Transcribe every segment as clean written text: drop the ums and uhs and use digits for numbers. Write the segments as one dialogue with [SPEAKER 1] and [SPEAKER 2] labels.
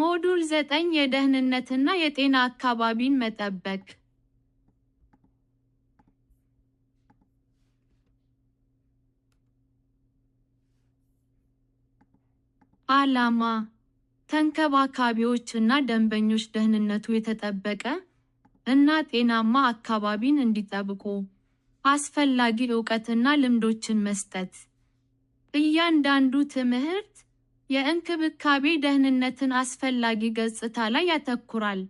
[SPEAKER 1] ሞዱል 9 የደህንነትና የጤና አካባቢን መጠበቅ። ዓላማ ተንከባካቢዎች እና ደንበኞች ደህንነቱ የተጠበቀ እና ጤናማ አካባቢን እንዲጠብቁ አስፈላጊ እውቀትና ልምዶችን መስጠት። እያንዳንዱ ትምህርት የእንክብካቤ ደህንነትን አስፈላጊ ገጽታ ላይ ያተኩራል።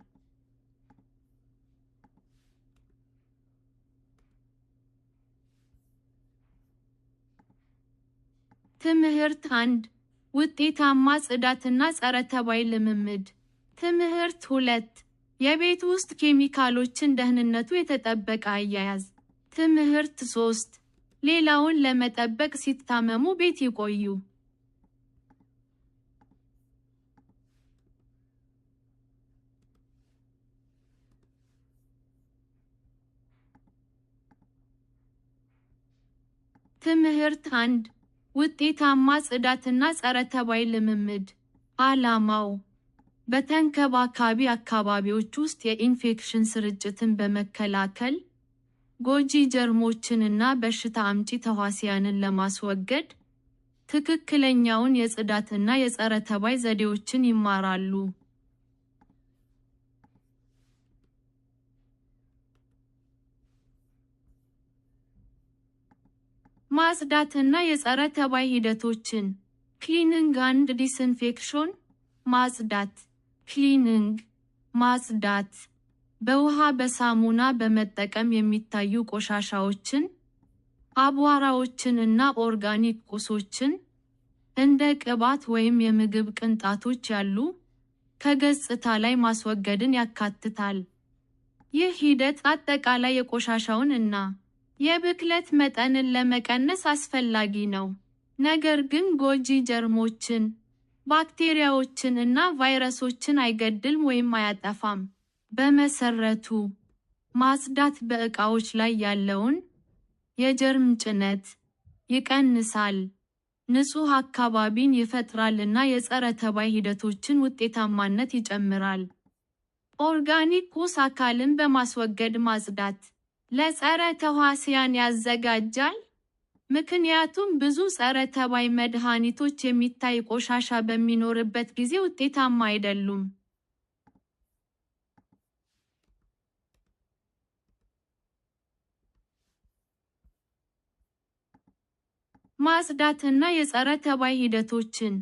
[SPEAKER 1] ትምህርት 1 ውጤታማ ጽዳትና ጸረ ተባይ ልምምድ። ትምህርት 2 የቤት ውስጥ ኬሚካሎችን ደህንነቱ የተጠበቀ አያያዝ። ትምህርት 3 ሌላውን ለመጠበቅ ሲታመሙ ቤት ይቆዩ። ትምህርት 1 ውጤታማ ጽዳትና ጸረ ተባይ ልምምድ። ዓላማው በተንከባካቢ አካባቢዎች ውስጥ የኢንፌክሽን ስርጭትን በመከላከል፣ ጎጂ ጀርሞችንና በሽታ አምጪ ተህዋሲያንን ለማስወገድ ትክክለኛውን የጽዳትና የጸረ ተባይ ዘዴዎችን ይማራሉ። ማጽዳትና የጸረ ተባይ ሂደቶችን cleaning and disinfection። ማጽዳት cleaning ማጽዳት በውሃ በሳሙና በመጠቀም የሚታዩ ቆሻሻዎችን፣ አቧራዎችን እና ኦርጋኒክ ቁሶችን እንደ ቅባት ወይም የምግብ ቅንጣቶች ያሉ ከገጽታ ላይ ማስወገድን ያካትታል። ይህ ሂደት አጠቃላይ የቆሻሻውን እና የብክለት መጠንን ለመቀነስ አስፈላጊ ነው። ነገር ግን ጎጂ ጀርሞችን፣ ባክቴሪያዎችን እና ቫይረሶችን አይገድልም ወይም አያጠፋም። በመሰረቱ፣ ማጽዳት በዕቃዎች ላይ ያለውን የጀርም ጭነት ይቀንሳል፣ ንጹህ አካባቢን ይፈጥራል እና የጸረ ተባይ ሂደቶችን ውጤታማነት ይጨምራል። ኦርጋኒክ ቁስ አካልን በማስወገድ ማጽዳት ለጸረ ተህዋሲያን ያዘጋጃል፣ ምክንያቱም ብዙ ጸረ ተባይ መድኃኒቶች የሚታይ ቆሻሻ በሚኖርበት ጊዜ ውጤታማ አይደሉም። ማጽዳትና የጸረ ተባይ ሂደቶችን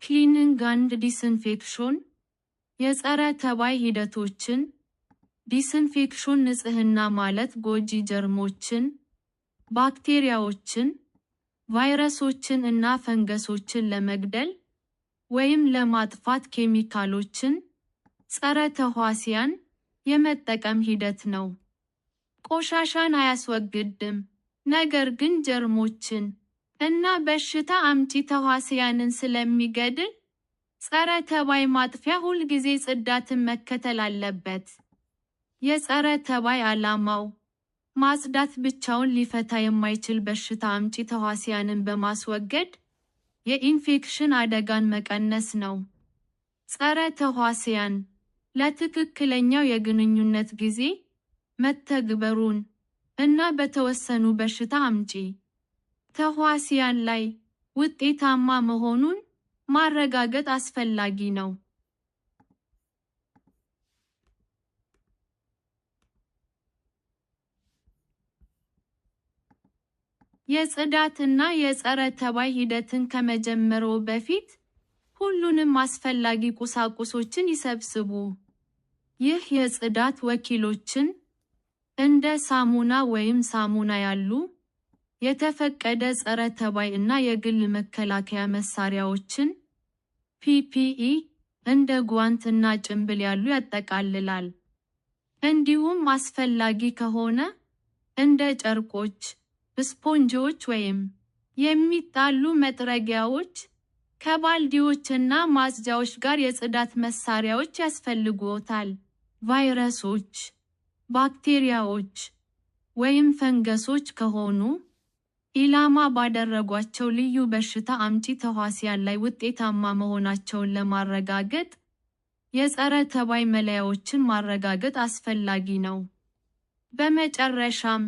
[SPEAKER 1] cleaning and disinfection። የጸረ ተባይ ሂደቶችን disinfection ንጽህና ማለት ጎጂ ጀርሞችን፣ ባክቴሪያዎችን፣ ቫይረሶችን እና ፈንገሶችን ለመግደል ወይም ለማጥፋት ኬሚካሎችን ጸረ ተህዋሲያን የመጠቀም ሂደት ነው። ቆሻሻን አያስወግድም፣ ነገር ግን ጀርሞችን እና በሽታ አምጪ ተህዋሲያንን ስለሚገድል፣ ጸረ ተባይ ማጥፊያ ሁልጊዜ ጽዳትን መከተል አለበት። የጸረ ተባይ ዓላማው ማጽዳት ብቻውን ሊፈታ የማይችል በሽታ አምጪ ተህዋሲያንን በማስወገድ የኢንፌክሽን አደጋን መቀነስ ነው። ጸረ ተህዋሲያን ለትክክለኛው የግንኙነት ጊዜ መተግበሩን እና በተወሰኑ በሽታ አምጪ ተህዋሲያን ላይ ውጤታማ መሆኑን ማረጋገጥ አስፈላጊ ነው። የጽዳትና የጸረ ተባይ ሂደትን ከመጀመርዎ በፊት፣ ሁሉንም አስፈላጊ ቁሳቁሶችን ይሰብስቡ። ይህ የጽዳት ወኪሎችን፣ እንደ ሳሙና ወይም ሳሙና ያሉ፣ የተፈቀደ ጸረ ተባይ እና የግል መከላከያ መሳሪያዎችን PPE እንደ ጓንት እና ጭንብል ያሉ ያጠቃልላል። እንዲሁም አስፈላጊ ከሆነ፣ እንደ ጨርቆች፣ ስፖንጆች ወይም የሚጣሉ መጥረጊያዎች፣ ከባልዲዎች እና ማጽጃዎች ጋር የጽዳት መሳሪያዎች ያስፈልግዎታል። ቫይረሶች፣ ባክቴሪያዎች ወይም ፈንገሶች ከሆኑ፣ ኢላማ ባደረጓቸው ልዩ በሽታ አምጪ ተህዋሲያን ላይ ውጤታማ መሆናቸውን ለማረጋገጥ፣ የጸረ ተባይ መለያዎችን ማረጋገጥ አስፈላጊ ነው። በመጨረሻም፣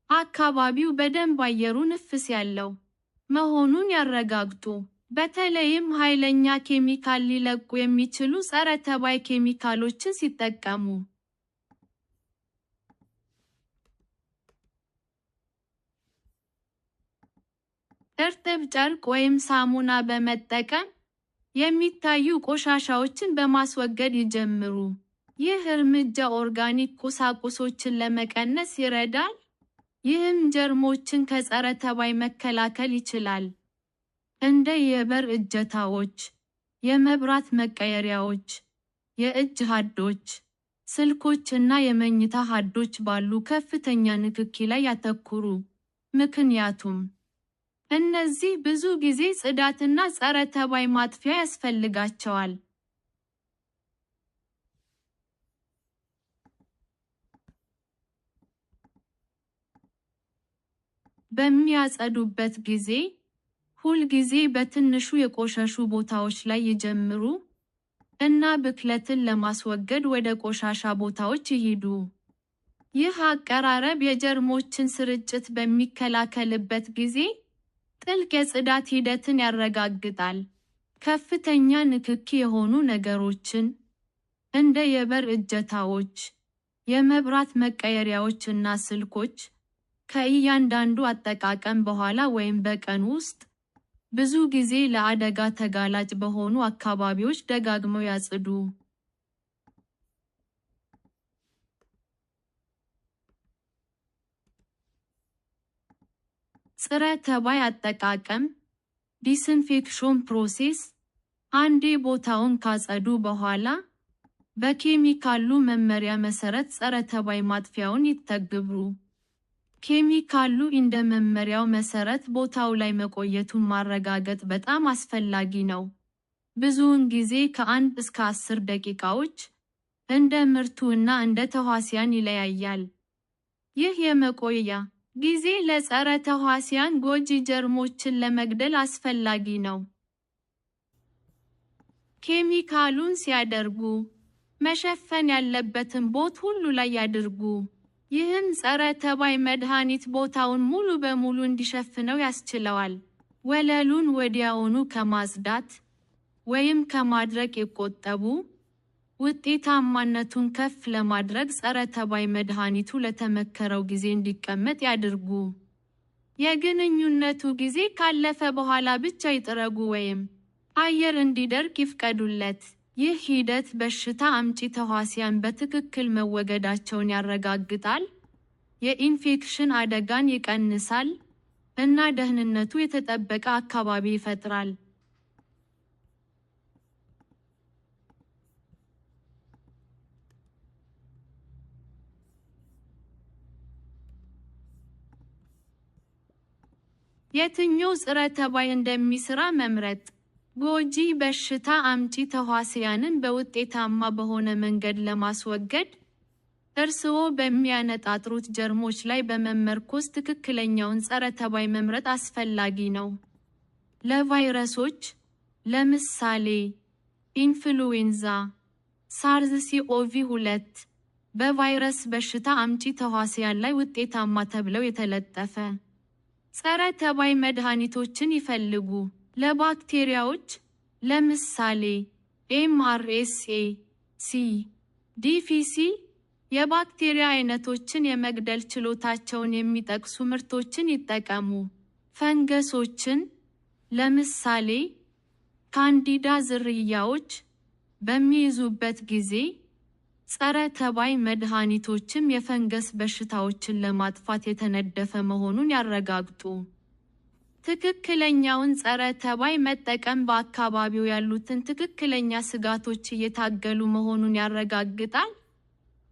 [SPEAKER 1] አካባቢው በደንብ አየሩ ንፍስ ያለው መሆኑን ያረጋግጡ። በተለይም ኃይለኛ ኬሚካል ሊለቁ የሚችሉ ጸረ ተባይ ኬሚካሎችን ሲጠቀሙ። እርጥብ ጨርቅ ወይም ሳሙና በመጠቀም የሚታዩ ቆሻሻዎችን በማስወገድ ይጀምሩ። ይህ እርምጃ ኦርጋኒክ ቁሳቁሶችን ለመቀነስ ይረዳል፣ ይህም ጀርሞችን ከጸረ ተባይ መከላከል ይችላል። እንደ የበር እጀታዎች፣ የመብራት መቀየሪያዎች፣ የእጅ ሀዶች፣ ስልኮች እና የመኝታ ሀዶች ባሉ ከፍተኛ ንክኪ ላይ ያተኩሩ፣ ምክንያቱም እነዚህ ብዙ ጊዜ ጽዳትና ጸረ ተባይ ማጥፊያ ያስፈልጋቸዋል። በሚያጸዱበት ጊዜ፣ ሁል ጊዜ በትንሹ የቆሸሹ ቦታዎች ላይ ይጀምሩ፣ እና ብክለትን ለማስወገድ ወደ ቆሻሻ ቦታዎች ይሂዱ። ይህ አቀራረብ የጀርሞችን ስርጭት በሚከላከልበት ጊዜ ጥልቅ የጽዳት ሂደትን ያረጋግጣል። ከፍተኛ ንክኪ የሆኑ ነገሮችን፣ እንደ የበር እጀታዎች፣ የመብራት መቀየሪያዎች እና ስልኮች፣ ከእያንዳንዱ አጠቃቀም በኋላ ወይም በቀን ውስጥ ብዙ ጊዜ ለአደጋ ተጋላጭ በሆኑ አካባቢዎች ደጋግመው ያጽዱ። ጸረ ተባይ አጠቃቀም disinfection process፣ አንዴ ቦታውን ካጸዱ በኋላ፣ በኬሚካሉ መመሪያ መሰረት ጸረ ተባይ ማጥፊያውን ይተግብሩ። ኬሚካሉ እንደ መመሪያው መሰረት ቦታው ላይ መቆየቱን ማረጋገጥ በጣም አስፈላጊ ነው። ብዙውን ጊዜ ከ1 እስከ 10 ደቂቃዎች፣ እንደ ምርቱ እና እንደ ተህዋሲያን ይለያያል። ይህ የመቆያ ጊዜ ለጸረ ተህዋሲያን ጎጂ ጀርሞችን ለመግደል አስፈላጊ ነው። ኬሚካሉን ሲያደርጉ፣ መሸፈን ያለበትን ቦታ ሁሉ ላይ ያድርጉ። ይህም ጸረ ተባይ መድኃኒት ቦታውን ሙሉ በሙሉ እንዲሸፍነው ያስችለዋል። ወለሉን ወዲያውኑ ከማጽዳት ወይም ከማድረቅ ይቆጠቡ። ውጤታማነቱን ከፍ ለማድረግ ጸረ ተባይ መድኃኒቱ ለተመከረው ጊዜ እንዲቀመጥ ያድርጉ። የግንኙነቱ ጊዜ ካለፈ በኋላ ብቻ ይጥረጉ ወይም አየር እንዲደርቅ ይፍቀዱለት። ይህ ሂደት በሽታ አምጪ ተህዋሲያን በትክክል መወገዳቸውን ያረጋግጣል፣ የኢንፌክሽን አደጋን ይቀንሳል፣ እና ደህንነቱ የተጠበቀ አካባቢ ይፈጥራል። የትኛው ጸረ ተባይ እንደሚሰራ መምረጥ። ጎጂ በሽታ አምጪ ተህዋሲያንን በውጤታማ በሆነ መንገድ ለማስወገድ፣ እርስዎ በሚያነጣጥሩት ጀርሞች ላይ በመመርኮዝ ትክክለኛውን ጸረ ተባይ መምረጥ አስፈላጊ ነው። ለቫይረሶች፣ ለምሳሌ ኢንፍሉዌንዛ፣ ሳርስ ሲኦቪ-2፣ በቫይረስ በሽታ አምጪ ተህዋሲያን ላይ ውጤታማ ተብለው የተለጠፈ ጸረ ተባይ መድኃኒቶችን ይፈልጉ። ለባክቴሪያዎች፣ ለምሳሌ MRSA፣ C. difficile፣ የባክቴሪያ አይነቶችን የመግደል ችሎታቸውን የሚጠቅሱ ምርቶችን ይጠቀሙ። ፈንገሶችን፣ ለምሳሌ ካንዲዳ ዝርያዎች፣ በሚይዙበት ጊዜ፣ ጸረ ተባይ መድኃኒቶችም የፈንገስ በሽታዎችን ለማጥፋት የተነደፈ መሆኑን ያረጋግጡ። ትክክለኛውን ጸረ ተባይ መጠቀም በአካባቢው ያሉትን ትክክለኛ ስጋቶች እየታገሉ መሆኑን ያረጋግጣል።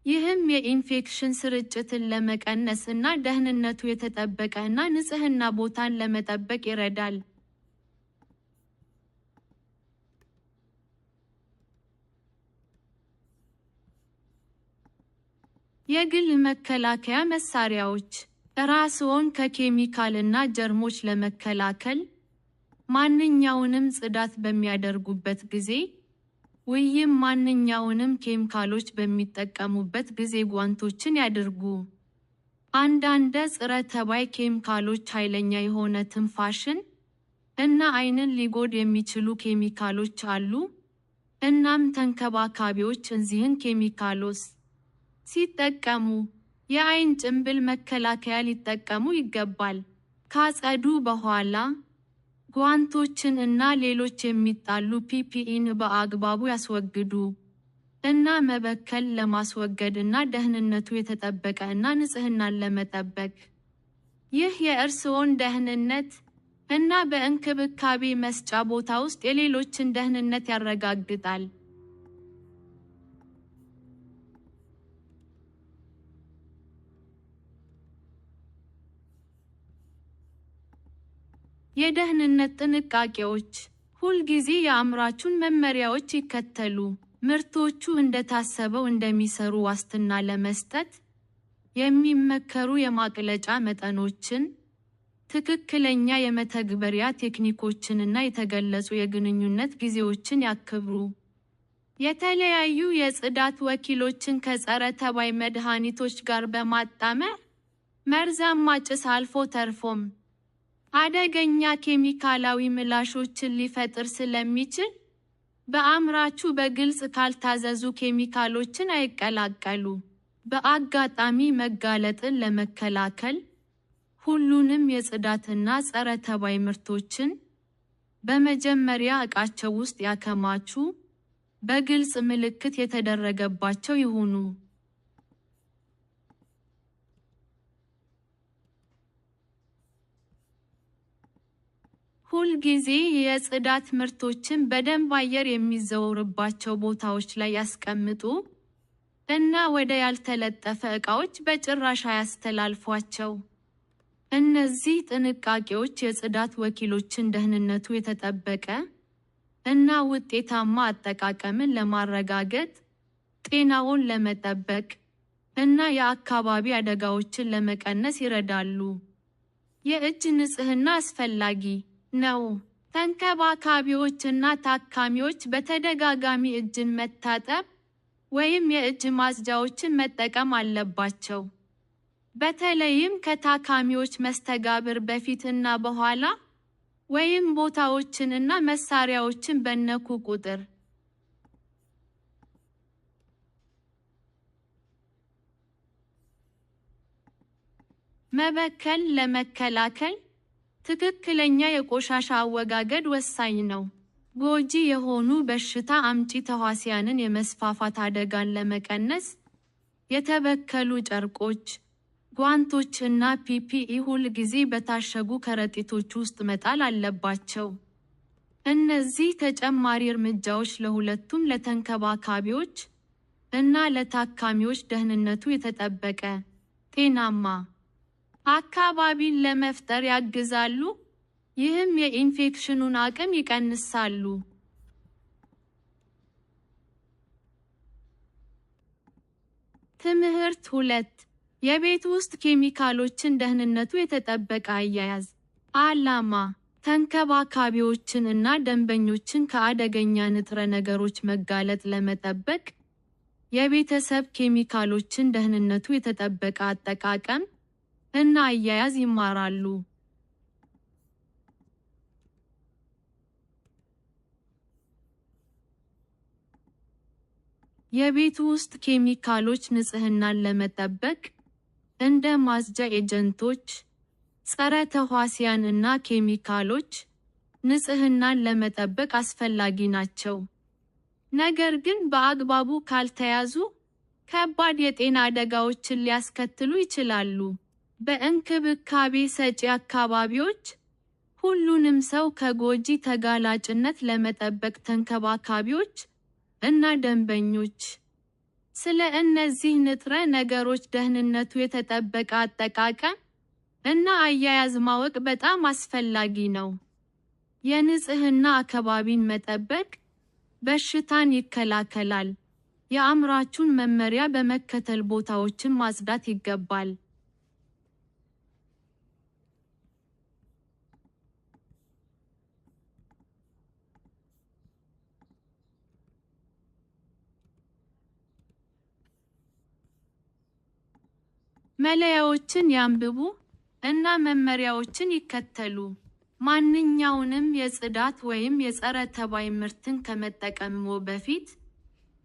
[SPEAKER 1] ይህም የኢንፌክሽን ስርጭትን ለመቀነስ እና ደህንነቱ የተጠበቀ እና ንጽህና ቦታን ለመጠበቅ ይረዳል። የግል መከላከያ መሳሪያዎች ራስዎን ከኬሚካልና ጀርሞች ለመከላከል፣ ማንኛውንም ጽዳት በሚያደርጉበት ጊዜ፣ ወይም ማንኛውንም ኬሚካሎች በሚጠቀሙበት ጊዜ ጓንቶችን ያድርጉ። አንዳንድ ፀረ ተባይ ኬሚካሎች ኃይለኛ የሆነ ትንፋሽን እና ዓይንን ሊጎዱ የሚችሉ ኬሚካሎች አሉ። እናም ተንከባካቢዎች እነዚህን ኬሚካሎች ሲጠቀሙ የዓይን ጭንብል መከላከያ ሊጠቀሙ ይገባል። ካጸዱ በኋላ፣ ጓንቶችን እና ሌሎች የሚጣሉ PPE ን በአግባቡ ያስወግዱ። እና መበከል ለማስወገድ እና ደህንነቱ የተጠበቀ እና ንጽህናን ለመጠበቅ። ይህ የእርስዎን ደህንነት እና በእንክብካቤ መስጫ ቦታ ውስጥ የሌሎችን ደህንነት ያረጋግጣል። የደህንነት ጥንቃቄዎች፦ ሁልጊዜ የአምራቹን መመሪያዎች ይከተሉ። ምርቶቹ እንደታሰበው እንደሚሰሩ ዋስትና ለመስጠት፣ የሚመከሩ የማቅለጫ መጠኖችን፣ ትክክለኛ የመተግበሪያ ቴክኒኮችንና የተገለጹ የግንኙነት ጊዜዎችን ያክብሩ። የተለያዩ የጽዳት ወኪሎችን ከጸረ ተባይ መድኃኒቶች ጋር በማጣመር፣ መርዛማ ጭስ አልፎ ተርፎም አደገኛ ኬሚካላዊ ምላሾችን ሊፈጥር ስለሚችል፣ በአምራቹ በግልጽ ካልታዘዙ ኬሚካሎችን አይቀላቀሉ። በአጋጣሚ መጋለጥን ለመከላከል፣ ሁሉንም የጽዳትና ጸረ ተባይ ምርቶችን በመጀመሪያ ዕቃቸው ውስጥ ያከማቹ፣ በግልጽ ምልክት የተደረገባቸው ይሁኑ። ሁልጊዜ የጽዳት ምርቶችን በደንብ አየር የሚዘወርባቸው ቦታዎች ላይ ያስቀምጡ፣ እና ወደ ያልተለጠፈ ዕቃዎች በጭራሽ አያስተላልፏቸው። እነዚህ ጥንቃቄዎች የጽዳት ወኪሎችን ደህንነቱ የተጠበቀ እና ውጤታማ አጠቃቀምን ለማረጋገጥ፣ ጤናዎን ለመጠበቅ፣ እና የአካባቢ አደጋዎችን ለመቀነስ ይረዳሉ። የእጅ ንጽህና አስፈላጊ ነው። ተንከባካቢዎች እና ታካሚዎች በተደጋጋሚ እጅን መታጠብ ወይም የእጅ ማጽጃዎችን መጠቀም አለባቸው። በተለይም ከታካሚዎች መስተጋብር በፊት እና በኋላ፣ ወይም ቦታዎችን እና መሳሪያዎችን በነኩ ቁጥር። መበከል ለመከላከል፣ ትክክለኛ የቆሻሻ አወጋገድ ወሳኝ ነው። ጎጂ የሆኑ በሽታ አምጪ ተህዋሲያንን የመስፋፋት አደጋን ለመቀነስ፣ የተበከሉ ጨርቆች፣ ጓንቶች እና PPE ሁል ጊዜ በታሸጉ ከረጢቶች ውስጥ መጣል አለባቸው። እነዚህ ተጨማሪ እርምጃዎች ለሁለቱም ለተንከባካቢዎች እና ለታካሚዎች ደህንነቱ የተጠበቀ፣ ጤናማ አካባቢን ለመፍጠር ያግዛሉ፣ ይህም የኢንፌክሽኑን አቅም ይቀንሳሉ። ትምህርት 2፦ የቤት ውስጥ ኬሚካሎችን ደህንነቱ የተጠበቀ አያያዝ። ዓላማ፦ ተንከባካቢዎችን እና ደንበኞችን ከአደገኛ ንጥረ ነገሮች መጋለጥ ለመጠበቅ፣ የቤተሰብ ኬሚካሎችን ደህንነቱ የተጠበቀ አጠቃቀም እና አያያዝ ይማራሉ። የቤት ውስጥ ኬሚካሎች ንጽህናን ለመጠበቅ፣ እንደ ማጽጃ ኤጀንቶች፣ ጸረ ተህዋሲያን እና ኬሚካሎች፣ ንጽህናን ለመጠበቅ አስፈላጊ ናቸው። ነገር ግን በአግባቡ ካልተያዙ፣ ከባድ የጤና አደጋዎችን ሊያስከትሉ ይችላሉ። በእንክብካቤ ሰጪ አካባቢዎች፣ ሁሉንም ሰው ከጎጂ ተጋላጭነት ለመጠበቅ ተንከባካቢዎች እና ደንበኞች ስለ እነዚህ ንጥረ ነገሮች ደህንነቱ የተጠበቀ አጠቃቀም እና አያያዝ ማወቅ በጣም አስፈላጊ ነው። የንጽህና አካባቢን መጠበቅ በሽታን ይከላከላል። የአምራቹን መመሪያ በመከተል ቦታዎችን ማጽዳት ይገባል። መለያዎችን ያንብቡ እና መመሪያዎችን ይከተሉ። ማንኛውንም የጽዳት ወይም የጸረ ተባይ ምርትን ከመጠቀምዎ በፊት፣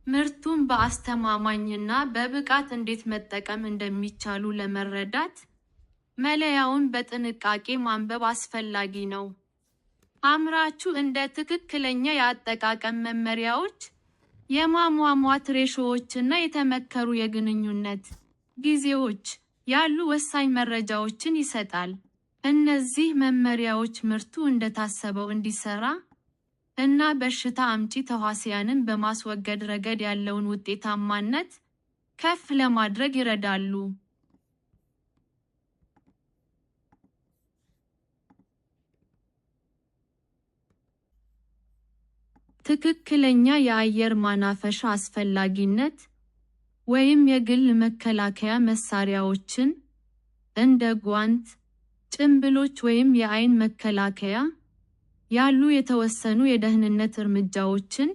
[SPEAKER 1] ምርቱን በአስተማማኝና በብቃት እንዴት መጠቀም እንደሚቻሉ ለመረዳት መለያውን በጥንቃቄ ማንበብ አስፈላጊ ነው። አምራቹ እንደ ትክክለኛ የአጠቃቀም መመሪያዎች፣ የማሟሟት ሬሾዎች እና የተመከሩ የግንኙነት ጊዜዎች ያሉ ወሳኝ መረጃዎችን ይሰጣል። እነዚህ መመሪያዎች ምርቱ እንደታሰበው እንዲሰራ እና በሽታ አምጪ ተህዋሲያንን በማስወገድ ረገድ ያለውን ውጤታማነት ከፍ ለማድረግ ይረዳሉ። ትክክለኛ የአየር ማናፈሻ አስፈላጊነት፣ ወይም የግል መከላከያ መሳሪያዎችን፣ እንደ ጓንት፣ ጭንብሎች ወይም የአይን መከላከያ ያሉ የተወሰኑ የደህንነት እርምጃዎችን፣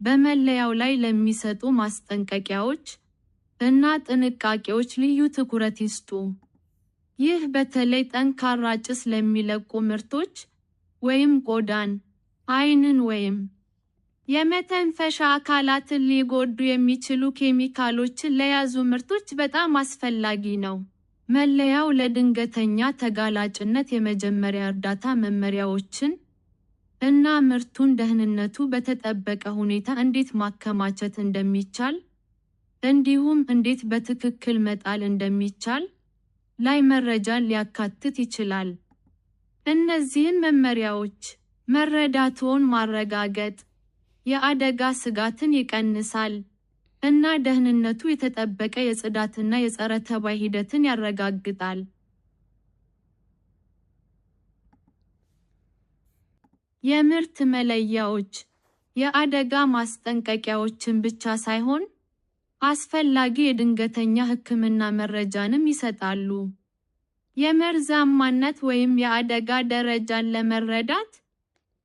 [SPEAKER 1] በመለያው ላይ ለሚሰጡ ማስጠንቀቂያዎች እና ጥንቃቄዎች ልዩ ትኩረት ይስጡ። ይህ በተለይ ጠንካራ ጭስ ለሚለቁ ምርቶች፣ ወይም ቆዳን፣ አይንን ወይም የመተንፈሻ አካላትን ሊጎዱ የሚችሉ ኬሚካሎችን ለያዙ ምርቶች በጣም አስፈላጊ ነው። መለያው ለድንገተኛ ተጋላጭነት የመጀመሪያ እርዳታ መመሪያዎችን እና ምርቱን ደህንነቱ በተጠበቀ ሁኔታ እንዴት ማከማቸት እንደሚቻል፣ እንዲሁም እንዴት በትክክል መጣል እንደሚቻል ላይ መረጃን ሊያካትት ይችላል። እነዚህን መመሪያዎች መረዳትዎን ማረጋገጥ የአደጋ ስጋትን ይቀንሳል እና ደህንነቱ የተጠበቀ የጽዳትና የጸረ ተባይ ሂደትን ያረጋግጣል። የምርት መለያዎች የአደጋ ማስጠንቀቂያዎችን ብቻ ሳይሆን፣ አስፈላጊ የድንገተኛ ሕክምና መረጃንም ይሰጣሉ። የመርዛማነት ወይም የአደጋ ደረጃን ለመረዳት፣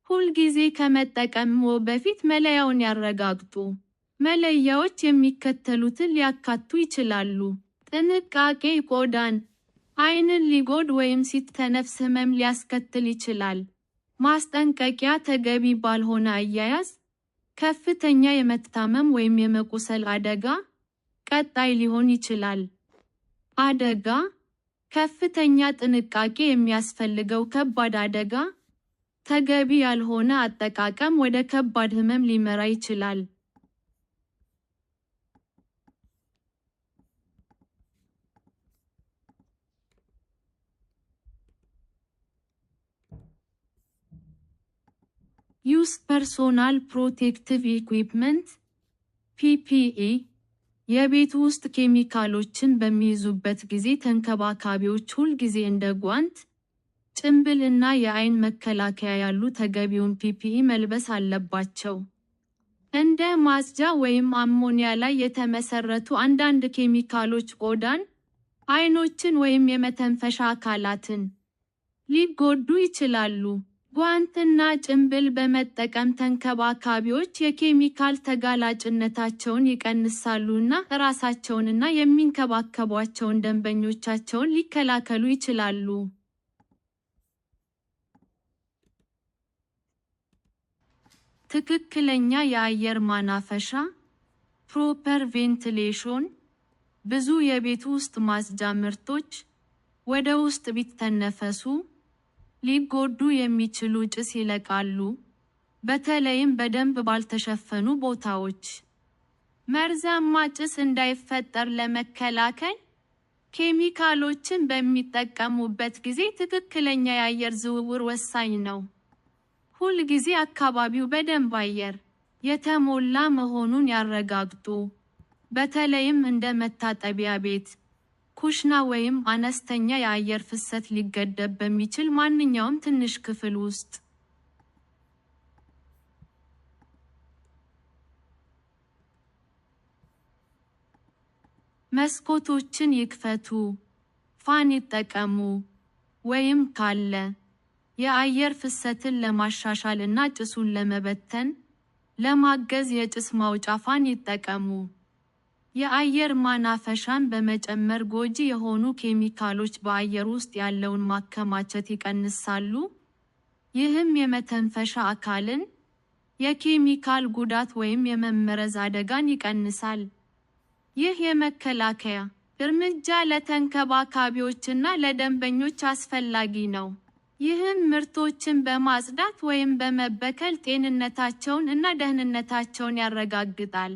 [SPEAKER 1] ሁልጊዜ ከመጠቀምዎ በፊት መለያውን ያረጋግጡ። መለያዎች የሚከተሉትን ሊያካትቱ ይችላሉ። ጥንቃቄ ቆዳን፣ አይንን ሊጎድ ወይም ሲተነፍስ ህመም ሊያስከትል ይችላል። ማስጠንቀቂያ ተገቢ ባልሆነ አያያዝ፣ ከፍተኛ የመታመም ወይም የመቁሰል አደጋ ቀጣይ ሊሆን ይችላል። አደጋ፣ ከፍተኛ ጥንቃቄ የሚያስፈልገው ከባድ አደጋ፣ ተገቢ ያልሆነ አጠቃቀም ወደ ከባድ ህመም ሊመራ ይችላል። Use personal protective equipment (PPE): የቤት ውስጥ ኬሚካሎችን በሚይዙበት ጊዜ ተንከባካቢዎች ሁልጊዜ እንደ ጓንት፣ ጭንብል እና የአይን መከላከያ ያሉ ተገቢውን PPE መልበስ አለባቸው። እንደ ማጽጃ ወይም አሞኒያ ላይ የተመሰረቱ አንዳንድ ኬሚካሎች ቆዳን፣ አይኖችን ወይም የመተንፈሻ አካላትን ሊጎዱ ይችላሉ። ጓንትና ጭንብል በመጠቀም ተንከባካቢዎች የኬሚካል ተጋላጭነታቸውን ይቀንሳሉ እና ራሳቸውንና የሚንከባከቧቸውን ደንበኞቻቸውን ሊከላከሉ ይችላሉ። ትክክለኛ የአየር ማናፈሻ (proper ventilation): ብዙ የቤት ውስጥ ማጽጃ ምርቶች፣ ወደ ውስጥ ቢተነፈሱ፣ ሊጎዱ የሚችሉ ጭስ ይለቃሉ፣ በተለይም በደንብ ባልተሸፈኑ ቦታዎች። መርዛማ ጭስ እንዳይፈጠር ለመከላከል፣ ኬሚካሎችን በሚጠቀሙበት ጊዜ ትክክለኛ የአየር ዝውውር ወሳኝ ነው። ሁልጊዜ አካባቢው በደንብ አየር የተሞላ መሆኑን ያረጋግጡ፣ በተለይም እንደ መታጠቢያ ቤት፣ ኩሽና ወይም አነስተኛ የአየር ፍሰት ሊገደብ በሚችል ማንኛውም ትንሽ ክፍል ውስጥ። መስኮቶችን ይክፈቱ፣ ፋን ይጠቀሙ፣ ወይም ካለ፣ የአየር ፍሰትን ለማሻሻል እና ጭሱን ለመበተን ለማገዝ የጭስ ማውጫ ፋን ይጠቀሙ። የአየር ማናፈሻን በመጨመር ጎጂ የሆኑ ኬሚካሎች በአየር ውስጥ ያለውን ማከማቸት ይቀንሳሉ። ይህም የመተንፈሻ አካልን የኬሚካል ጉዳት ወይም የመመረዝ አደጋን ይቀንሳል። ይህ የመከላከያ እርምጃ ለተንከባካቢዎችና ለደንበኞች አስፈላጊ ነው። ይህም ምርቶችን በማጽዳት ወይም በመበከል ጤንነታቸውን እና ደህንነታቸውን ያረጋግጣል።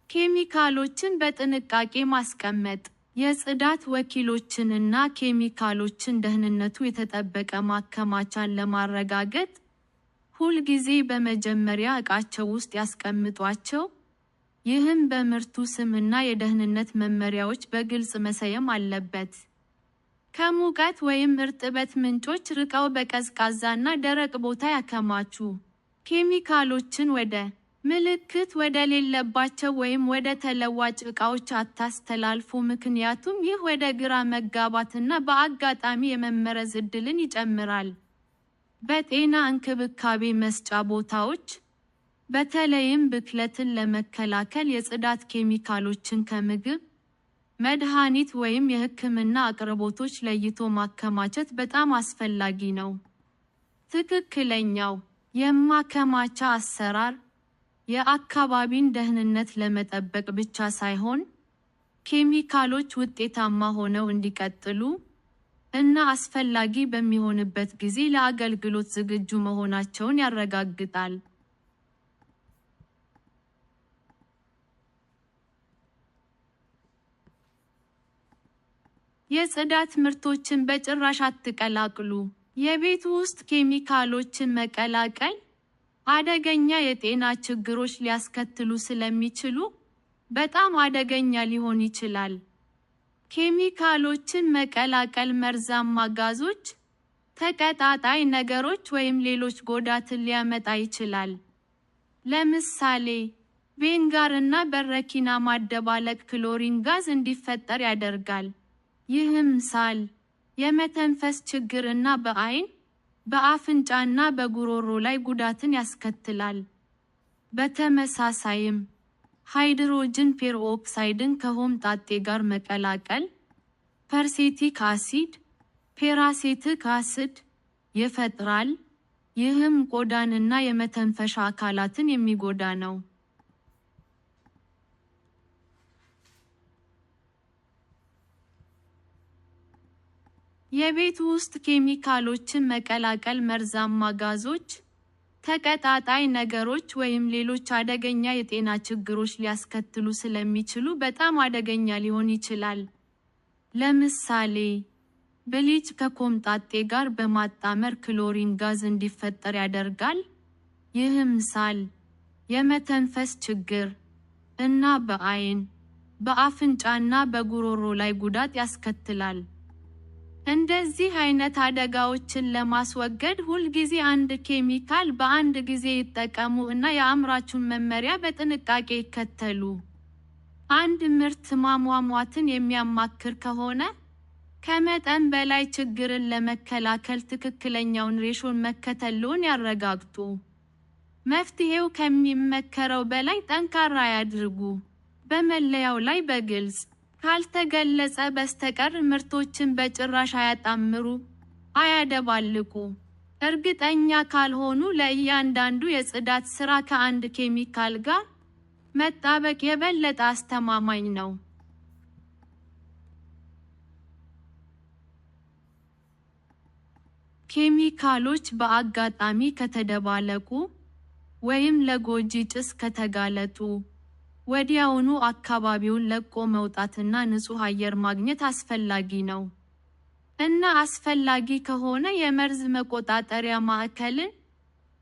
[SPEAKER 1] ኬሚካሎችን በጥንቃቄ ማስቀመጥ። የጽዳት ወኪሎችን እና ኬሚካሎችን ደህንነቱ የተጠበቀ ማከማቻን ለማረጋገጥ፣ ሁልጊዜ በመጀመሪያ ዕቃቸው ውስጥ ያስቀምጧቸው። ይህም በምርቱ ስም እና የደህንነት መመሪያዎች በግልጽ መሰየም አለበት። ከሙቀት ወይም እርጥበት ምንጮች ርቀው በቀዝቃዛና ደረቅ ቦታ ያከማቹ። ኬሚካሎችን ወደ ምልክት ወደሌለባቸው ወይም ወደ ተለዋጭ ዕቃዎች አታስተላልፉ፣ ምክንያቱም ይህ ወደ ግራ መጋባትና በአጋጣሚ የመመረዝ ዕድልን ይጨምራል። በጤና እንክብካቤ መስጫ ቦታዎች፣ በተለይም ብክለትን ለመከላከል የጽዳት ኬሚካሎችን ከምግብ፣ መድኃኒት ወይም የሕክምና አቅርቦቶች ለይቶ ማከማቸት በጣም አስፈላጊ ነው። ትክክለኛው የማከማቻ አሰራር የአካባቢን ደህንነት ለመጠበቅ ብቻ ሳይሆን፣ ኬሚካሎች ውጤታማ ሆነው እንዲቀጥሉ እና አስፈላጊ በሚሆንበት ጊዜ ለአገልግሎት ዝግጁ መሆናቸውን ያረጋግጣል። የጽዳት ምርቶችን በጭራሽ አትቀላቅሉ። የቤት ውስጥ ኬሚካሎችን መቀላቀል አደገኛ የጤና ችግሮች ሊያስከትሉ ስለሚችሉ በጣም አደገኛ ሊሆን ይችላል። ኬሚካሎችን መቀላቀል መርዛማ ጋዞች፣ ተቀጣጣይ ነገሮች ወይም ሌሎች ጉዳትን ሊያመጣ ይችላል። ለምሳሌ፣ ቪኒጋር እና በረኪና ማደባለቅ ክሎሪን ጋዝ እንዲፈጠር ያደርጋል። ይህም ሳል፣ የመተንፈስ ችግር እና በአይን፣ በአፍንጫና በጉሮሮ ላይ ጉዳትን ያስከትላል። በተመሳሳይም፣ ሃይድሮጅን ፔርኦክሳይድን ከሆምጣጤ ጋር መቀላቀል peracetic acid፣ peracetic acid ይፈጥራል። ይህም ቆዳንና የመተንፈሻ አካላትን የሚጎዳ ነው። የቤት ውስጥ ኬሚካሎችን መቀላቀል መርዛማ ጋዞች፣ ተቀጣጣይ ነገሮች ወይም ሌሎች አደገኛ የጤና ችግሮች ሊያስከትሉ ስለሚችሉ በጣም አደገኛ ሊሆን ይችላል። ለምሳሌ፣ bleach ከኮምጣጤ ጋር በማጣመር ክሎሪን ጋዝ እንዲፈጠር ያደርጋል። ይህም ሳል፣ የመተንፈስ ችግር እና በአይን፣ በአፍንጫና በጉሮሮ ላይ ጉዳት ያስከትላል። እንደዚህ አይነት አደጋዎችን ለማስወገድ ሁልጊዜ አንድ ኬሚካል በአንድ ጊዜ ይጠቀሙ እና የአምራቹን መመሪያ በጥንቃቄ ይከተሉ። አንድ ምርት ማሟሟትን የሚያማክር ከሆነ፣ ከመጠን በላይ ችግርን ለመከላከል ትክክለኛውን ሬሾን መከተልዎን ያረጋግጡ። መፍትሄው ከሚመከረው በላይ ጠንካራ ያድርጉ። በመለያው ላይ በግልጽ ካልተገለጸ በስተቀር ምርቶችን በጭራሽ አያጣምሩ፣ አያደባልቁ። እርግጠኛ ካልሆኑ ለእያንዳንዱ የጽዳት ስራ ከአንድ ኬሚካል ጋር መጣበቅ የበለጠ አስተማማኝ ነው። ኬሚካሎች በአጋጣሚ ከተደባለቁ ወይም ለጎጂ ጭስ ከተጋለጡ፣ ወዲያውኑ አካባቢውን ለቆ መውጣትና ንጹህ አየር ማግኘት አስፈላጊ ነው። እና አስፈላጊ ከሆነ የመርዝ መቆጣጠሪያ ማዕከልን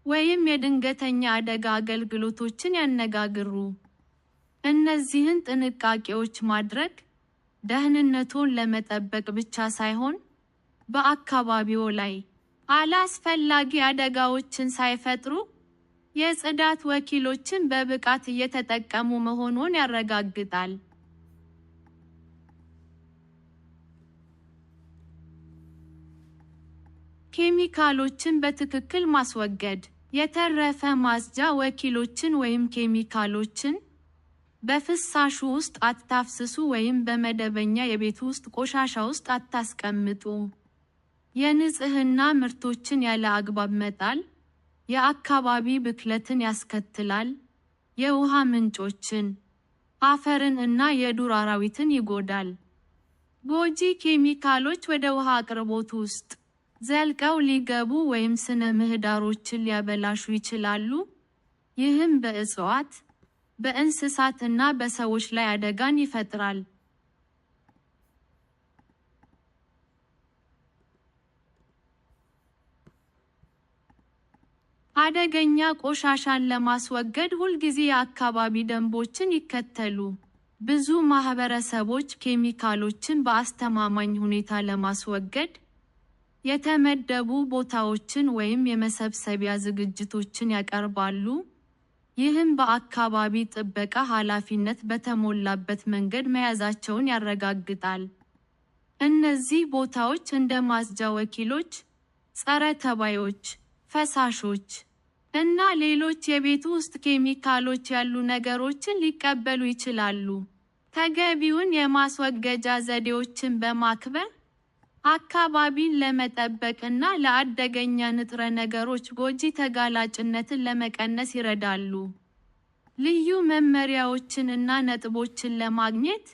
[SPEAKER 1] ወይም የድንገተኛ አደጋ አገልግሎቶችን ያነጋግሩ። እነዚህን ጥንቃቄዎች ማድረግ ደህንነቶን ለመጠበቅ ብቻ ሳይሆን፣ በአካባቢዎ ላይ አላስፈላጊ አደጋዎችን ሳይፈጥሩ የጽዳት ወኪሎችን በብቃት እየተጠቀሙ መሆኑን ያረጋግጣል። ኬሚካሎችን በትክክል ማስወገድ። የተረፈ ማጽጃ ወኪሎችን ወይም ኬሚካሎችን በፍሳሹ ውስጥ አታፍስሱ ወይም በመደበኛ የቤት ውስጥ ቆሻሻ ውስጥ አታስቀምጡ። የንጽህና ምርቶችን ያለ አግባብ መጣል የአካባቢ ብክለትን ያስከትላል፣ የውሃ ምንጮችን፣ አፈርን እና የዱር አራዊትን ይጎዳል። ጎጂ ኬሚካሎች ወደ ውሃ አቅርቦት ውስጥ ዘልቀው ሊገቡ ወይም ስነ ምህዳሮችን ሊያበላሹ ይችላሉ፣ ይህም በእጽዋት፣ በእንስሳት እና በሰዎች ላይ አደጋን ይፈጥራል። አደገኛ ቆሻሻን ለማስወገድ ሁልጊዜ የአካባቢ ደንቦችን ይከተሉ። ብዙ ማህበረሰቦች ኬሚካሎችን በአስተማማኝ ሁኔታ ለማስወገድ የተመደቡ ቦታዎችን ወይም የመሰብሰቢያ ዝግጅቶችን ያቀርባሉ፣ ይህም በአካባቢ ጥበቃ ኃላፊነት በተሞላበት መንገድ መያዛቸውን ያረጋግጣል። እነዚህ ቦታዎች እንደ ማጽጃ ወኪሎች፣ ጸረ ተባዮች፣ ፈሳሾች እና ሌሎች የቤት ውስጥ ኬሚካሎች ያሉ ነገሮችን ሊቀበሉ ይችላሉ። ተገቢውን የማስወገጃ ዘዴዎችን በማክበር አካባቢን ለመጠበቅ እና ለአደገኛ ንጥረ ነገሮች ጎጂ ተጋላጭነትን ለመቀነስ ይረዳሉ። ልዩ መመሪያዎችን እና ነጥቦችን ለማግኘት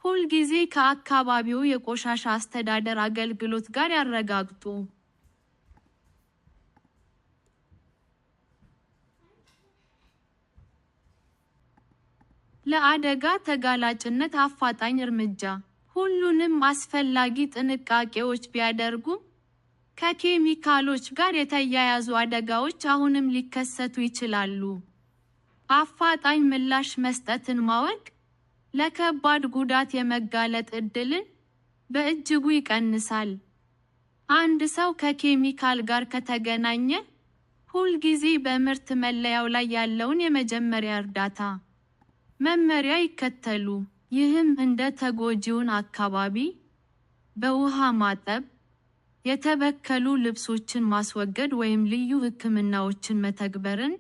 [SPEAKER 1] ሁልጊዜ ከአካባቢው የቆሻሻ አስተዳደር አገልግሎት ጋር ያረጋግጡ። ለአደጋ ተጋላጭነት አፋጣኝ እርምጃ። ሁሉንም አስፈላጊ ጥንቃቄዎች ቢያደርጉም፣ ከኬሚካሎች ጋር የተያያዙ አደጋዎች አሁንም ሊከሰቱ ይችላሉ። አፋጣኝ ምላሽ መስጠትን ማወቅ ለከባድ ጉዳት የመጋለጥ ዕድልን በእጅጉ ይቀንሳል። አንድ ሰው ከኬሚካል ጋር ከተገናኘ፣ ሁልጊዜ በምርት መለያው ላይ ያለውን የመጀመሪያ እርዳታ መመሪያ ይከተሉ። ይህም እንደ ተጎጂውን አካባቢ በውሃ ማጠብ፣ የተበከሉ ልብሶችን ማስወገድ ወይም ልዩ ሕክምናዎችን መተግበርን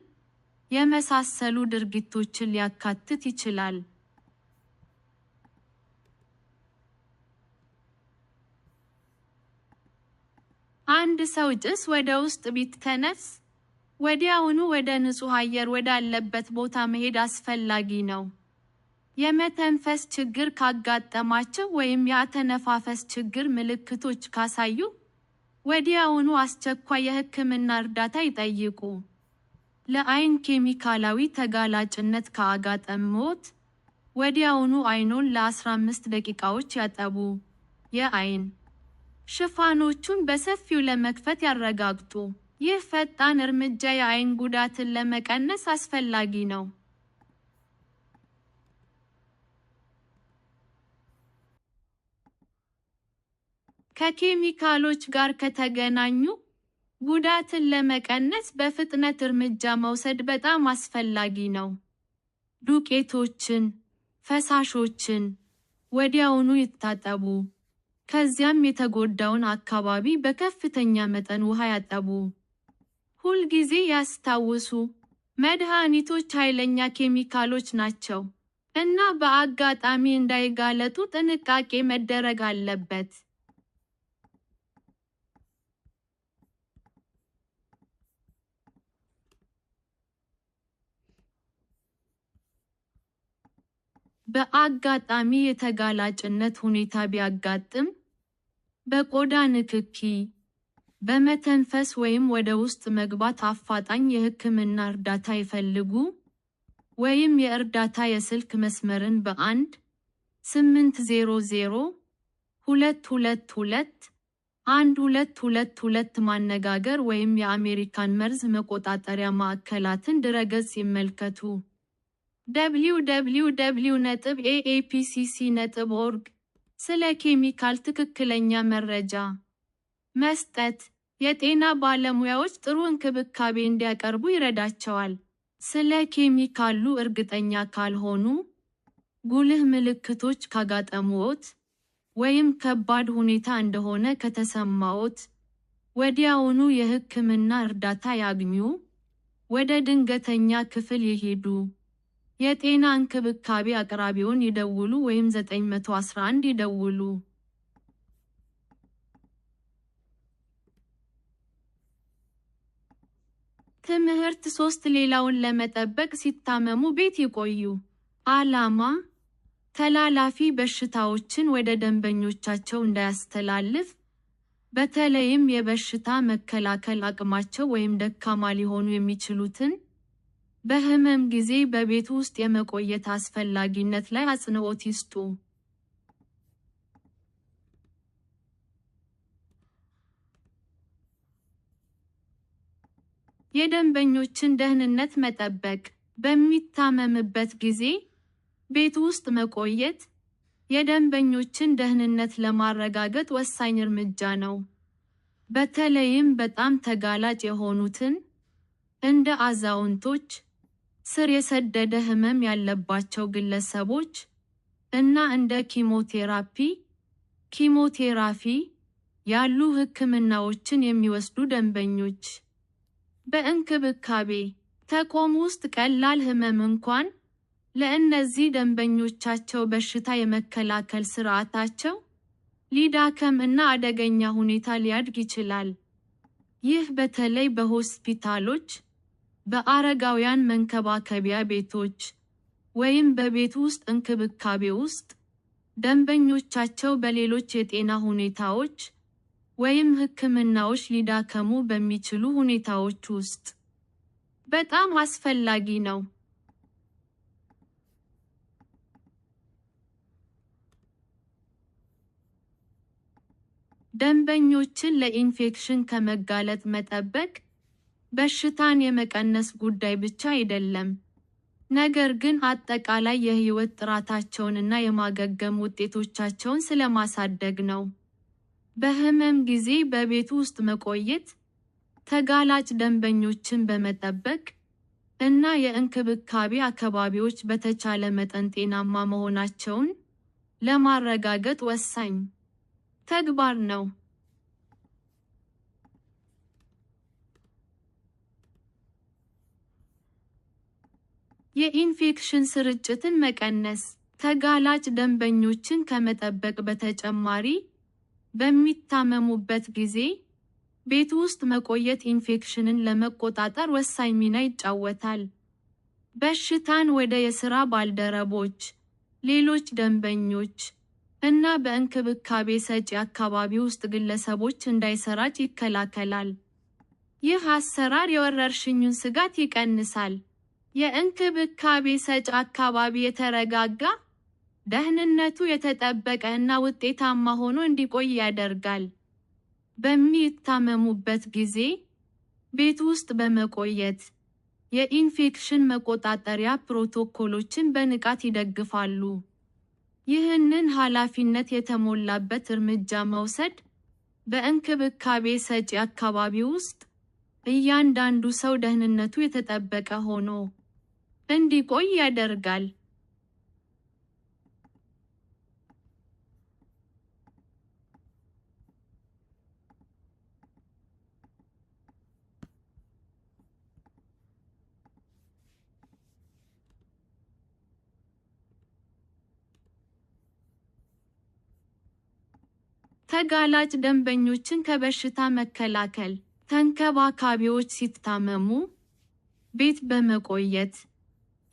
[SPEAKER 1] የመሳሰሉ ድርጊቶችን ሊያካትት ይችላል። አንድ ሰው ጭስ ወደ ውስጥ ቢተነፍስ፣ ወዲያውኑ ወደ ንጹህ አየር ወዳለበት ቦታ መሄድ አስፈላጊ ነው። የመተንፈስ ችግር ካጋጠማቸው ወይም የአተነፋፈስ ችግር ምልክቶች ካሳዩ፣ ወዲያውኑ አስቸኳይ የሕክምና እርዳታ ይጠይቁ። ለአይን ኬሚካላዊ ተጋላጭነት ካጋጠመዎት፣ ወዲያውኑ አይኖን ለ15 ደቂቃዎች ያጠቡ። የአይን ሽፋኖቹን በሰፊው ለመክፈት ያረጋግጡ። ይህ ፈጣን እርምጃ የአይን ጉዳትን ለመቀነስ አስፈላጊ ነው። ከኬሚካሎች ጋር ከተገናኙ፣ ጉዳትን ለመቀነስ በፍጥነት እርምጃ መውሰድ በጣም አስፈላጊ ነው። ዱቄቶችን፣ ፈሳሾችን ወዲያውኑ ይታጠቡ። ከዚያም የተጎዳውን አካባቢ በከፍተኛ መጠን ውሃ ያጠቡ። ሁልጊዜ ያስታውሱ፣ መድኃኒቶች ኃይለኛ ኬሚካሎች ናቸው እና በአጋጣሚ እንዳይጋለጡ ጥንቃቄ መደረግ አለበት። በአጋጣሚ የተጋላጭነት ሁኔታ ቢያጋጥም፣ በቆዳ ንክኪ፣ በመተንፈስ ወይም ወደ ውስጥ መግባት አፋጣኝ የሕክምና እርዳታ ይፈልጉ፣ ወይም የእርዳታ የስልክ መስመርን በ1-800-222-1222 ማነጋገር ወይም የአሜሪካን መርዝ መቆጣጠሪያ ማዕከላትን ድረገጽ ይመልከቱ። www.aapcc.org። ስለ ኬሚካል ትክክለኛ መረጃ መስጠት የጤና ባለሙያዎች ጥሩ እንክብካቤ እንዲያቀርቡ ይረዳቸዋል። ስለ ኬሚካሉ እርግጠኛ ካልሆኑ፣ ጉልህ ምልክቶች ካጋጠሙዎት፣ ወይም ከባድ ሁኔታ እንደሆነ ከተሰማዎት፣ ወዲያውኑ የሕክምና እርዳታ ያግኙ፣ ወደ ድንገተኛ ክፍል ይሂዱ፣ የጤና እንክብካቤ አቅራቢውን ይደውሉ ወይም 911 ይደውሉ። ትምህርት 3 ሌላውን ለመጠበቅ ሲታመሙ ቤት ይቆዩ። ዓላማ፣ ተላላፊ በሽታዎችን ወደ ደንበኞቻቸው እንዳያስተላልፍ፣ በተለይም የበሽታ መከላከል አቅማቸው ወይም ደካማ ሊሆኑ የሚችሉትን፣ በህመም ጊዜ በቤት ውስጥ የመቆየት አስፈላጊነት ላይ አጽንዖት ይስጡ። የደንበኞችን ደህንነት መጠበቅ፣ በሚታመምበት ጊዜ ቤት ውስጥ መቆየት፣ የደንበኞችን ደህንነት ለማረጋገጥ ወሳኝ እርምጃ ነው። በተለይም በጣም ተጋላጭ የሆኑትን፣ እንደ አዛውንቶች፣ ስር የሰደደ ህመም ያለባቸው ግለሰቦች፣ እና እንደ ኪሞቴራፒ ያሉ ህክምናዎችን የሚወስዱ ደንበኞች። በእንክብካቤ ተቋም ውስጥ ቀላል ህመም እንኳን፣ ለእነዚህ ደንበኞቻቸው በሽታ የመከላከል ስርዓታቸው ሊዳከም እና አደገኛ ሁኔታ ሊያድግ ይችላል። ይህ በተለይ በሆስፒታሎች፣ በአረጋውያን መንከባከቢያ ቤቶች፣ ወይም በቤት ውስጥ እንክብካቤ ውስጥ፣ ደንበኞቻቸው በሌሎች የጤና ሁኔታዎች ወይም ህክምናዎች ሊዳከሙ በሚችሉ ሁኔታዎች ውስጥ በጣም አስፈላጊ ነው። ደንበኞችን ለኢንፌክሽን ከመጋለጥ መጠበቅ፣ በሽታን የመቀነስ ጉዳይ ብቻ አይደለም፣ ነገር ግን አጠቃላይ የህይወት ጥራታቸውንና የማገገም ውጤቶቻቸውን ስለማሳደግ ነው። በህመም ጊዜ በቤት ውስጥ መቆየት፣ ተጋላጭ ደንበኞችን በመጠበቅ እና የእንክብካቤ አካባቢዎች በተቻለ መጠን ጤናማ መሆናቸውን ለማረጋገጥ ወሳኝ ተግባር ነው። የኢንፌክሽን ስርጭትን መቀነስ፣ ተጋላጭ ደንበኞችን ከመጠበቅ በተጨማሪ፣ በሚታመሙበት ጊዜ ቤት ውስጥ መቆየት ኢንፌክሽንን ለመቆጣጠር ወሳኝ ሚና ይጫወታል። በሽታን ወደ የሥራ ባልደረቦች፣ ሌሎች ደንበኞች እና በእንክብካቤ ሰጪ አካባቢ ውስጥ ግለሰቦች እንዳይሰራጭ ይከላከላል። ይህ አሰራር የወረርሽኙን ስጋት ይቀንሳል። የእንክብካቤ ሰጪ አካባቢ የተረጋጋ፣ ደህንነቱ የተጠበቀ እና ውጤታማ ሆኖ እንዲቆይ ያደርጋል። በሚታመሙበት ጊዜ ቤት ውስጥ በመቆየት የኢንፌክሽን መቆጣጠሪያ ፕሮቶኮሎችን በንቃት ይደግፋሉ። ይህንን ኃላፊነት የተሞላበት እርምጃ መውሰድ፣ በእንክብካቤ ሰጪ አካባቢ ውስጥ እያንዳንዱ ሰው ደህንነቱ የተጠበቀ ሆኖ እንዲቆይ ያደርጋል። ተጋላጭ ደንበኞችን ከበሽታ መከላከል፣ ተንከባካቢዎች ሲታመሙ ቤት በመቆየት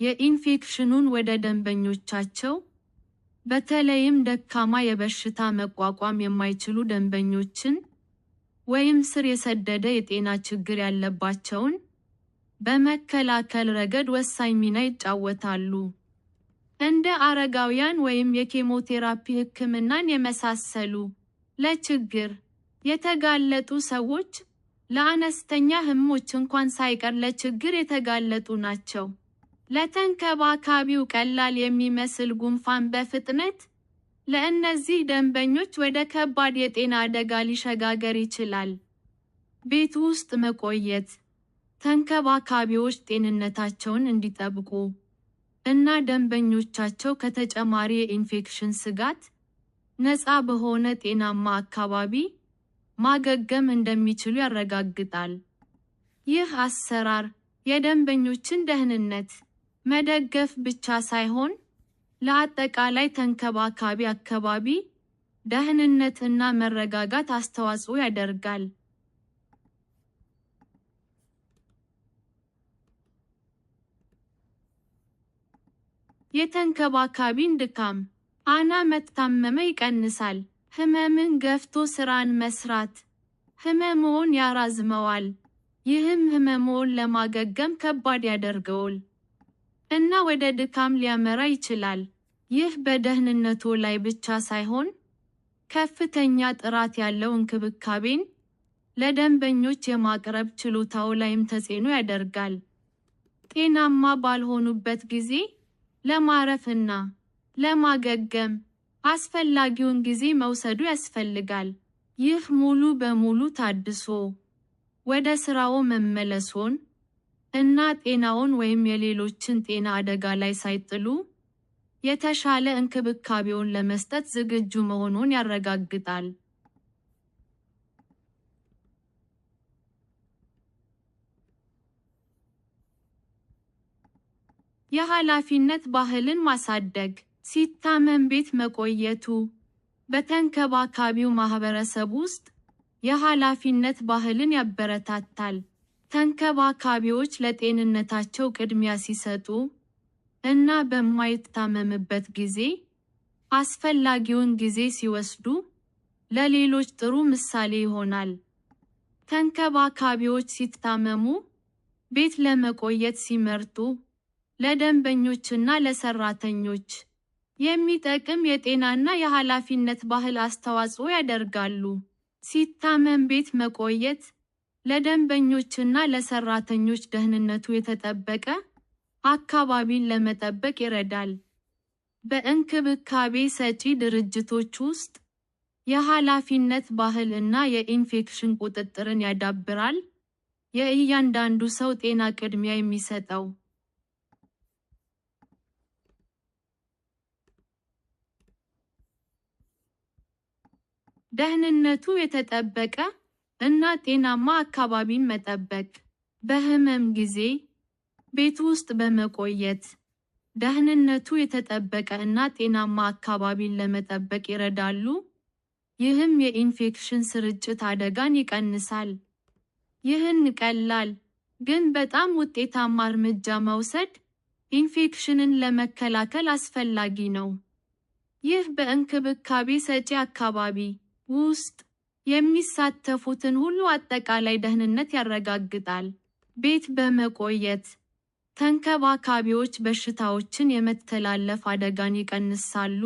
[SPEAKER 1] የኢንፌክሽኑን ወደ ደንበኞቻቸው፣ በተለይም ደካማ የበሽታ መቋቋም የማይችሉ ደንበኞችን፣ ወይም ስር የሰደደ የጤና ችግር ያለባቸውን በመከላከል ረገድ ወሳኝ ሚና ይጫወታሉ። እንደ አረጋውያን ወይም የኬሞቴራፒ ሕክምናን የመሳሰሉ ለችግር የተጋለጡ ሰዎች፣ ለአነስተኛ ህመሞች እንኳን ሳይቀር ለችግር የተጋለጡ ናቸው። ለተንከባካቢው ቀላል የሚመስል ጉንፋን በፍጥነት ለእነዚህ ደንበኞች ወደ ከባድ የጤና አደጋ ሊሸጋገር ይችላል። ቤት ውስጥ መቆየት፣ ተንከባካቢዎች ጤንነታቸውን እንዲጠብቁ እና ደንበኞቻቸው ከተጨማሪ የኢንፌክሽን ስጋት ነፃ በሆነ ጤናማ አካባቢ ማገገም እንደሚችሉ ያረጋግጣል። ይህ አሰራር የደንበኞችን ደህንነት መደገፍ ብቻ ሳይሆን፣ ለአጠቃላይ ተንከባካቢ አካባቢ ደህንነት እና መረጋጋት አስተዋጽኦ ያደርጋል። የተንከባካቢን ድካም አና መታመመ ይቀንሳል። ህመምን ገፍቶ ስራን መስራት ህመምዎን ያራዝመዋል። ይህም ህመምዎን ለማገገም ከባድ ያደርገዋል እና ወደ ድካም ሊያመራ ይችላል። ይህ በደህንነትዎ ላይ ብቻ ሳይሆን፣ ከፍተኛ ጥራት ያለው እንክብካቤን ለደንበኞች የማቅረብ ችሎታዎ ላይም ተጽዕኖ ያደርጋል። ጤናማ ባልሆኑበት ጊዜ ለማረፍ እና ለማገገም አስፈላጊውን ጊዜ መውሰዱ ያስፈልጋል። ይህ ሙሉ በሙሉ ታድሶ ወደ ስራዎ መመለስዎን እና ጤናዎን ወይም የሌሎችን ጤና አደጋ ላይ ሳይጥሉ የተሻለ እንክብካቤውን ለመስጠት ዝግጁ መሆንዎን ያረጋግጣል። የኃላፊነት ባህልን ማሳደግ። ሲታመም ቤት መቆየቱ በተንከባካቢው ማህበረሰብ ውስጥ የኃላፊነት ባህልን ያበረታታል። ተንከባካቢዎች ለጤንነታቸው ቅድሚያ ሲሰጡ እና በማይታመምበት ጊዜ አስፈላጊውን ጊዜ ሲወስዱ ለሌሎች ጥሩ ምሳሌ ይሆናል። ተንከባካቢዎች ሲታመሙ ቤት ለመቆየት ሲመርጡ ለደንበኞችና ለሰራተኞች የሚጠቅም የጤናና የኃላፊነት ባህል አስተዋጽኦ ያደርጋሉ። ሲታመም ቤት መቆየት ለደንበኞችና ለሰራተኞች ደህንነቱ የተጠበቀ አካባቢን ለመጠበቅ ይረዳል። በእንክብካቤ ሰጪ ድርጅቶች ውስጥ የኃላፊነት ባህል እና የኢንፌክሽን ቁጥጥርን ያዳብራል፣ የእያንዳንዱ ሰው ጤና ቅድሚያ የሚሰጠው። ደህንነቱ የተጠበቀ እና ጤናማ አካባቢን መጠበቅ። በህመም ጊዜ ቤት ውስጥ በመቆየት ደህንነቱ የተጠበቀ እና ጤናማ አካባቢን ለመጠበቅ ይረዳሉ። ይህም የኢንፌክሽን ስርጭት አደጋን ይቀንሳል። ይህን ቀላል ግን በጣም ውጤታማ እርምጃ መውሰድ ኢንፌክሽንን ለመከላከል አስፈላጊ ነው። ይህ በእንክብካቤ ሰጪ አካባቢ ውስጥ የሚሳተፉትን ሁሉ አጠቃላይ ደህንነት ያረጋግጣል። ቤት በመቆየት ተንከባካቢዎች በሽታዎችን የመተላለፍ አደጋን ይቀንሳሉ።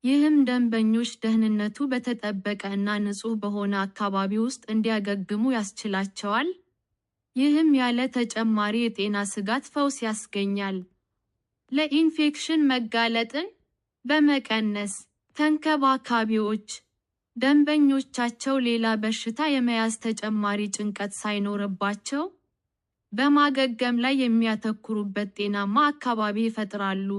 [SPEAKER 1] ይህም ደንበኞች ደህንነቱ በተጠበቀ እና ንጹህ በሆነ አካባቢ ውስጥ እንዲያገግሙ ያስችላቸዋል። ይህም ያለ ተጨማሪ የጤና ስጋት ፈውስ ያስገኛል። ለኢንፌክሽን መጋለጥን በመቀነስ ተንከባካቢዎች ደንበኞቻቸው ሌላ በሽታ የመያዝ ተጨማሪ ጭንቀት ሳይኖርባቸው በማገገም ላይ የሚያተኩሩበት ጤናማ አካባቢ ይፈጥራሉ።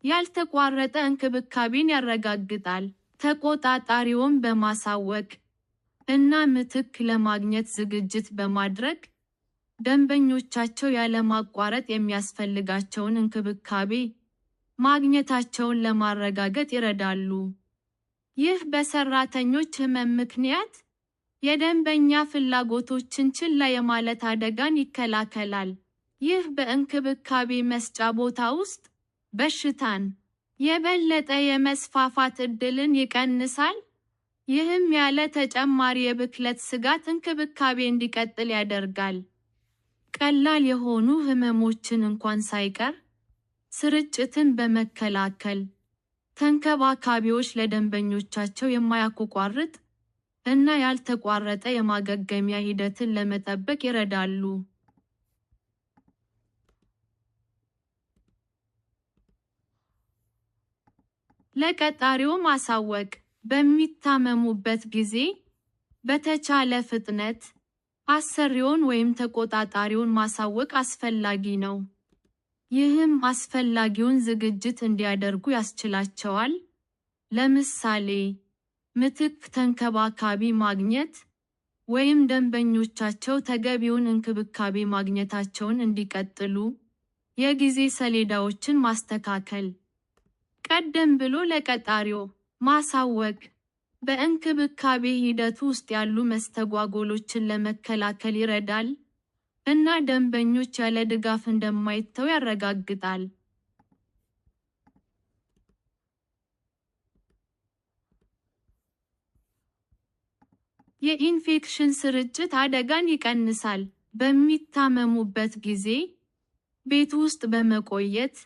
[SPEAKER 1] ያልተቋረጠ እንክብካቤን ያረጋግጣል። ተቆጣጣሪውን በማሳወቅ እና ምትክ ለማግኘት ዝግጅት በማድረግ ደንበኞቻቸው ያለማቋረጥ የሚያስፈልጋቸውን እንክብካቤ ማግኘታቸውን ለማረጋገጥ ይረዳሉ። ይህ በሰራተኞች ህመም ምክንያት የደንበኛ ፍላጎቶችን ችላ የማለት አደጋን ይከላከላል። ይህ በእንክብካቤ መስጫ ቦታ ውስጥ በሽታን የበለጠ የመስፋፋት ዕድልን ይቀንሳል። ይህም ያለ ተጨማሪ የብክለት ስጋት እንክብካቤ እንዲቀጥል ያደርጋል። ቀላል የሆኑ ህመሞችን እንኳን ሳይቀር ስርጭትን በመከላከል ተንከባካቢዎች ለደንበኞቻቸው የማያቋርጥ እና ያልተቋረጠ የማገገሚያ ሂደትን ለመጠበቅ ይረዳሉ። ለቀጣሪው ማሳወቅ። በሚታመሙበት ጊዜ በተቻለ ፍጥነት አሰሪውን ወይም ተቆጣጣሪውን ማሳወቅ አስፈላጊ ነው። ይህም አስፈላጊውን ዝግጅት እንዲያደርጉ ያስችላቸዋል፣ ለምሳሌ፣ ምትክ ተንከባካቢ ማግኘት፣ ወይም ደንበኞቻቸው ተገቢውን እንክብካቤ ማግኘታቸውን እንዲቀጥሉ የጊዜ ሰሌዳዎችን ማስተካከል። ቀደም ብሎ ለቀጣሪዎ ማሳወቅ በእንክብካቤ ሂደቱ ውስጥ ያሉ መስተጓጎሎችን ለመከላከል ይረዳል፣ እና ደንበኞች ያለ ድጋፍ እንደማይተዉ ያረጋግጣል። የኢንፌክሽን ስርጭት አደጋን ይቀንሳል። በሚታመሙበት ጊዜ ቤት ውስጥ በመቆየት፣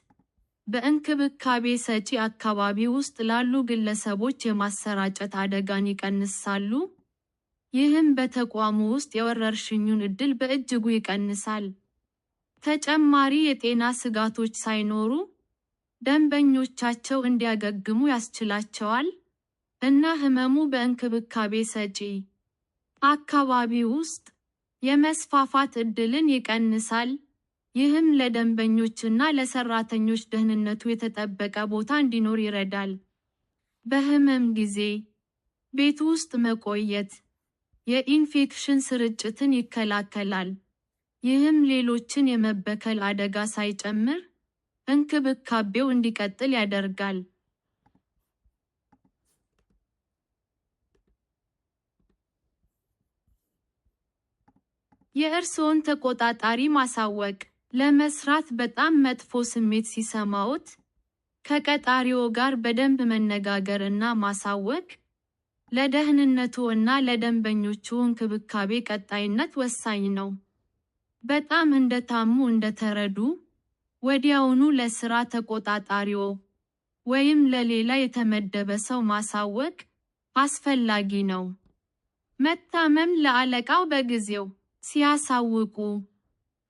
[SPEAKER 1] በእንክብካቤ ሰጪ አካባቢ ውስጥ ላሉ ግለሰቦች የማሰራጨት አደጋን ይቀንሳሉ፣ ይህም በተቋሙ ውስጥ የወረርሽኙን ዕድል በእጅጉ ይቀንሳል። ተጨማሪ የጤና ስጋቶች ሳይኖሩ ደንበኞቻቸው እንዲያገግሙ ያስችላቸዋል፣ እና ህመሙ በእንክብካቤ ሰጪ አካባቢ ውስጥ የመስፋፋት ዕድልን ይቀንሳል፣ ይህም ለደንበኞችና ለሰራተኞች ደህንነቱ የተጠበቀ ቦታ እንዲኖር ይረዳል። በህመም ጊዜ ቤት ውስጥ መቆየት የኢንፌክሽን ስርጭትን ይከላከላል፣ ይህም ሌሎችን የመበከል አደጋ ሳይጨምር እንክብካቤው እንዲቀጥል ያደርጋል። የእርስዎን ተቆጣጣሪ ማሳወቅ። ለመስራት በጣም መጥፎ ስሜት ሲሰማዎት፣ ከቀጣሪዎ ጋር በደንብ መነጋገር እና ማሳወቅ ለደህንነትዎ እና ለደንበኞችዎ እንክብካቤ ቀጣይነት ወሳኝ ነው። በጣም እንደታሙ እንደተረዱ፣ ወዲያውኑ ለስራ ተቆጣጣሪዎ ወይም ለሌላ የተመደበ ሰው ማሳወቅ አስፈላጊ ነው። መታመም ለአለቃው በጊዜው ሲያሳውቁ፣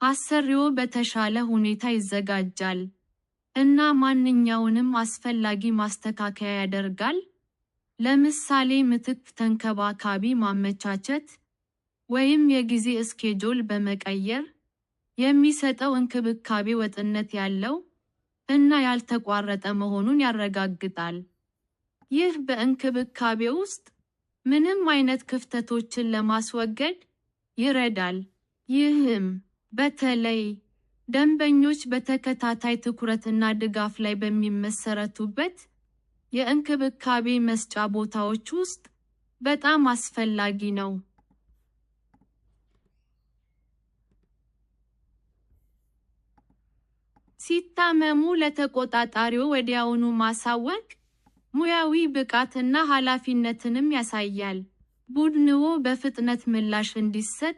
[SPEAKER 1] አሰሪዎ በተሻለ ሁኔታ ይዘጋጃል እና ማንኛውንም አስፈላጊ ማስተካከያ ያደርጋል፣ ለምሳሌ ምትክ ተንከባካቢ ማመቻቸት፣ ወይም የጊዜ schedule በመቀየር፣ የሚሰጠው እንክብካቤ ወጥነት ያለው እና ያልተቋረጠ መሆኑን ያረጋግጣል። ይህ በእንክብካቤ ውስጥ ምንም አይነት ክፍተቶችን ለማስወገድ ይረዳል። ይህም በተለይ ደንበኞች በተከታታይ ትኩረትና ድጋፍ ላይ በሚመሰረቱበት የእንክብካቤ መስጫ ቦታዎች ውስጥ በጣም አስፈላጊ ነው። ሲታመሙ ለተቆጣጣሪዎ ወዲያውኑ ማሳወቅ ሙያዊ ብቃትና ኃላፊነትንም ያሳያል። ቡድንዎ በፍጥነት ምላሽ እንዲሰጥ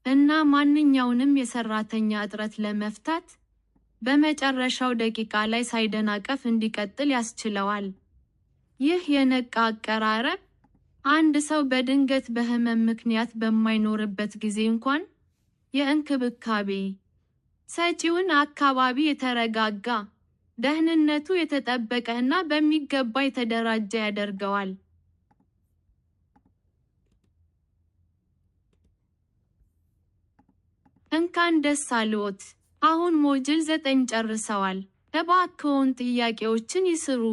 [SPEAKER 1] እና ማንኛውንም የሰራተኛ እጥረት ለመፍታት በመጨረሻው ደቂቃ ላይ ሳይደናቀፍ እንዲቀጥል ያስችለዋል። ይህ የነቃ አቀራረብ፣ አንድ ሰው በድንገት በህመም ምክንያት በማይኖርበት ጊዜ እንኳን፣ የእንክብካቤ ሰጪውን አካባቢ የተረጋጋ፣ ደህንነቱ የተጠበቀ እና በሚገባ የተደራጀ ያደርገዋል። እንኳን ደስ አለዎት! አሁን Module 9 ጨርሰዋል። እባክዎን ጥያቄዎችን ይስሩ።